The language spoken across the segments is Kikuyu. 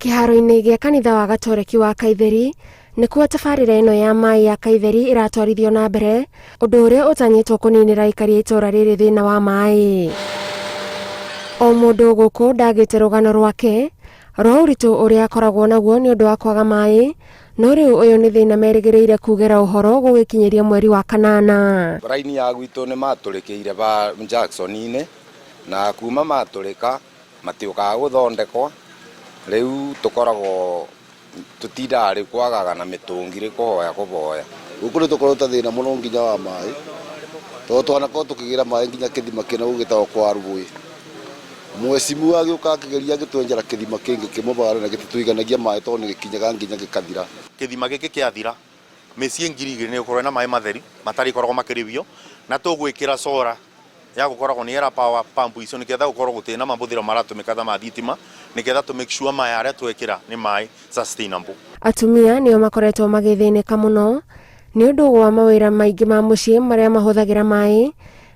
Kĩharo-inĩ gĩa kanitha wa Gatoreki wa Kaitheri nĩkuo tabarĩra ĩno ya maĩ ya Kaitheri ĩratwarithio na mbere, ũndũ ũrĩa ũtanyĩtwo kũninĩra aikari a itũra rĩrĩ thĩna wa maĩ. O mũndũ gũkũ ndagĩte rũgano rwake rwa ũritũ ũrĩa akoragwo naguo nĩ ũndũ wa kwaga maĩ, no rĩu ũyũ nĩ thĩna merĩgĩrĩire kugĩra ũhoro gũgĩkinyĩria mweri wa kanana. Raini ya gwitũ nĩ matũrĩkĩire ba Jackson-inĩ na kuma matũrĩka matiũkaga gũthondekwa, rĩu tũkoragwo tũtindaga rĩu kwagaga na mĩtũngi rĩu kũhoya kũboya. Gũkũ nĩ tũkoretwo ta thĩna mũno nginya wa maĩ, tondũ twanakorwo tũkĩgĩra maĩ nginya kĩthima kĩna gĩtagwo kwa Rũĩ. Mwecimu agĩũka akĩgeria agĩtwenjera kĩthima kĩngĩ kĩmwe bara na gĩtitũiganagia maĩ tondũ nĩ gĩkinyaga nginya gĩkathira. Kĩthima gĩkĩ kĩathira, mĩciĩ 2000 nĩ ĩgũkorwo ĩna maĩ matheri matarĩkoragwo makĩrĩhio, na tũgwĩkĩra solar ya gũkoragwo nĩ ĩra power pump icio nĩgetha gũkorwo gũtirĩ na mahũthĩro maratũmĩka ta ma thitima nĩgetha tũ make sure maĩ arĩa twekĩra nĩ maĩ sustainable. Atumia nĩo makoretwo magĩthĩnĩka mũno nĩ ũndũ wa mawĩra maingĩ ma mũciĩ marĩa mahũthagĩra maĩ,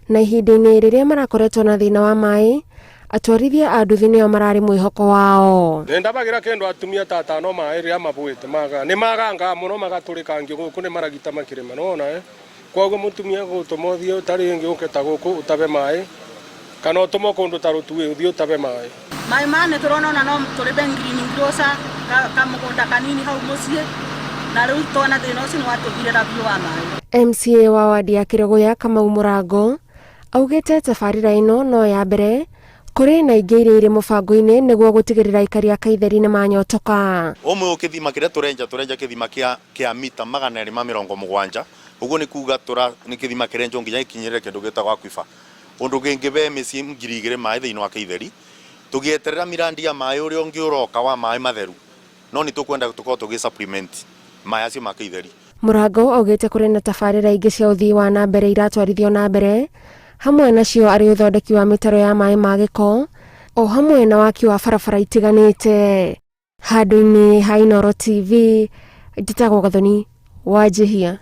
na ihinda-inĩ rĩrĩa marakoretwo na thĩna wa maĩ, atwarithia a nduthi nĩo mararĩ mwĩhoko wao. Nĩndabagĩra kĩndũ atumia ta atano maĩ rĩrĩa mabũĩte maga nĩ magangaga mũno magatũrĩkangio gũkũ nĩ maragita makĩrĩma nĩwona eh? Kwoguo mũtumia egũgũtũma ũthiĩ ta rĩngĩ ũke ta gũkũ ũtabe maĩ, kana ũtũmwo kũndũ ta Rũtuĩ ũthiĩ ũtabe maĩ. Maĩ maya nĩ tũrona ona no tũrĩme green grocer kamũgũnda kanini hau mũciĩ, na rĩu twana thĩna ũcio nĩ watũthirĩra biũ wa maĩ. MCA wa wadi ya Kĩrĩgũya Kamau Mũrango augĩte tabarĩra ĩno no ya mbere kũrĩ na ingĩ iria irĩ mũbango-inĩ nĩguo gũtigĩrĩra aikari a Kaitheri nĩ manyotoka. Ũmwe kĩthima kĩrĩa tũrenja tũrenja kĩthima kĩa kĩa mita 270, ũguo nĩ kuga tũra nĩ kĩthima kĩrenjwo nginya gĩkinyĩrĩre kĩndũ gĩtagwo aquifer, ũndũ kĩngĩbe mĩciĩ 2000 maĩ thĩinĩ wa Kĩitheri, tũgĩeterera mirandi ya maĩ ũrĩa ũngĩ ũroka wa maĩ matheru, no nĩ tũkwenda tũkorwo tũgĩ supplement maĩ acio ma Kĩitheri. Mũrango augĩte kũrĩ na tabarĩra ingĩ cia ũthii wa na mbere iratwarithio na mbere, hamwe nacio arĩ ũthondeki wa mĩtaro ya maĩ ma gĩko, o hamwe na waki wa barabara itiganĩte. Handũ-inĩ ha Inooro TV, njĩtagwo Gathoni Wanjihia.